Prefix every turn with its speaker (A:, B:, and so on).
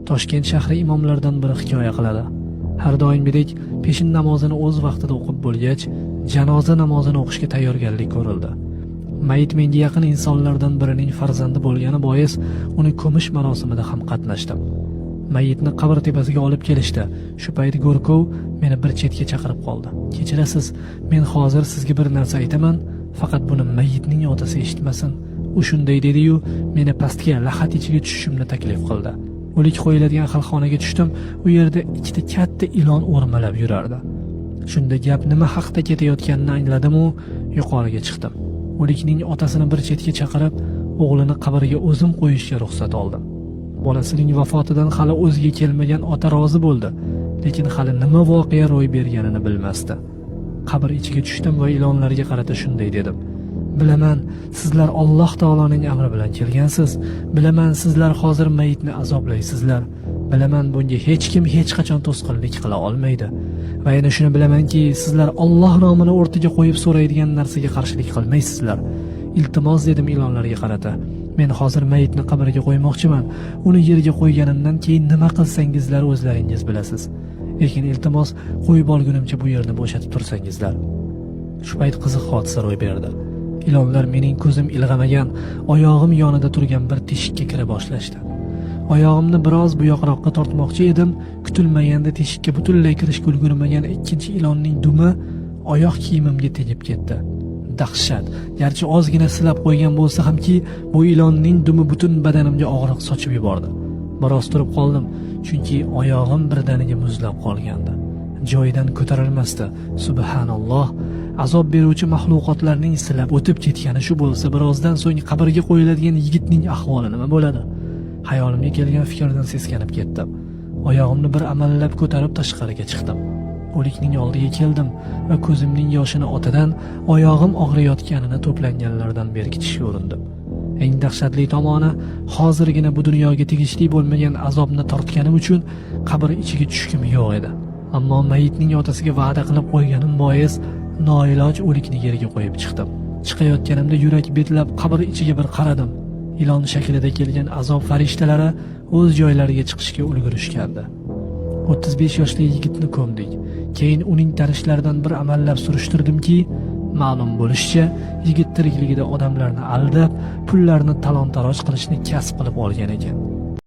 A: Toshkent shahri imomlaridan biri hikoya qiladi. Har doimgidek peshin namozini o'z vaqtida o'qib bo'lgach, janoza namozini o'qishga tayyorgarlik ko'rildi. Mayit menga yaqin insonlardan birining farzandi bo'lgani bois uni ko'mish marosimida ham qatnashdim. Mayitni qabr tepasiga olib kelishdi. Shu payt go'rkov meni bir chetga chaqirib qoldi. "Kechirasiz, men hozir sizga bir narsa aytaman, faqat buni mayitning otasi eshitmasin." U shunday dedi-yu, meni pastga, lahad ichiga tushishimni taklif qildi. O'lik qo'yiladigan xilxonaga tushdim. U yerda ikkita katta ilon o'rmalab yurardi. Shunda gap nima haqda ketayotganini angladim-u, yuqoriga chiqdim. O'likning otasini bir chetga chaqirib, o'g'lini qabrga o'zim qo'yishga ruxsat oldim. Bolasining vafotidan hali o'ziga kelmagan ota rozi bo'ldi, lekin hali nima voqea ro'y berganini bilmasdi. Qabr ichiga tushdim va ilonlarga qarata shunday dedim: "Bilaman, sizlar Alloh taoloning amri bilan kelgansiz. Bilaman, sizlar hozir mayitni azoblaysizlar. Bilaman, bunga hech kim hech qachon to'sqinlik qila olmaydi. Va yana shuni bilamanki, sizlar Alloh nomini o'rtaga qo'yib so'raydigan narsaga qarshilik qilmaysizlar. Iltimos, dedim ilonlarga qarata. Men hozir mayitni qabrga qo'ymoqchiman. Uni yerga qo'yganimdan keyin nima qilsangizlar o'zlaringiz bilasiz. Lekin iltimos, qo'yib olgunimcha bu yerni bo'shatib tursangizlar." Shu payt qiziq hodisa ro'y berdi. Ilonlar mening ko'zim ilg'amagan, oyog'im yonida turgan bir teshikka kira boshlashdi. Oyog'imni biroz buyoqroqqa tortmoqchi edim, kutilmaganda teshikka butunlay kirishga ulgurmagan ikkinchi ilonning dumi oyoq kiyimimga tegib ketdi. Dahshat! Garchi ozgina silab qo'ygan bo'lsa hamki, bu ilonning dumi butun badanimga og'riq sochib yubordi. Biroz turib qoldim, chunki oyog'im birdaniga muzlab qolgandi. Joyidan ko'tarilmasdi. Subhanalloh! Azob beruvchi maxluqotlarning silab o'tib ketgani shu bo'lsa, birozdan so'ng qabrga qo'yiladigan yigitning ahvoli nima bo'ladi? Xayolimga kelgan fikrdan seskanib ketdim. Oyog'imni bir amallab ko'tarib tashqariga chiqdim. O'likning oldiga keldim va ko'zimning yoshini otadan, oyog'im og'riyotganini to'planganlardan berkitishga urindim. Eng dahshatli tomoni, hozirgina bu dunyoga tegishli bo'lmagan azobni tortganim uchun qabr ichiga tushgim yo'q edi. Ammo mayitning otasiga va'da qilib qo'yganim bois noiloj o'likni yerga qo'yib chiqdim. Chiqayotganimda yurak betlab qabr ichiga bir qaradim. Ilon shaklida kelgan azob farishtalari o'z joylariga chiqishga ulgurishgandi. 35 yoshli yigitni ko'mdik. Keyin uning tanishlaridan bir amallab surishtirdimki, ma'lum bo'lishicha, yigit tirikligida odamlarni aldab, pullarni talon-taroj qilishni kasb qilib olgan ekan.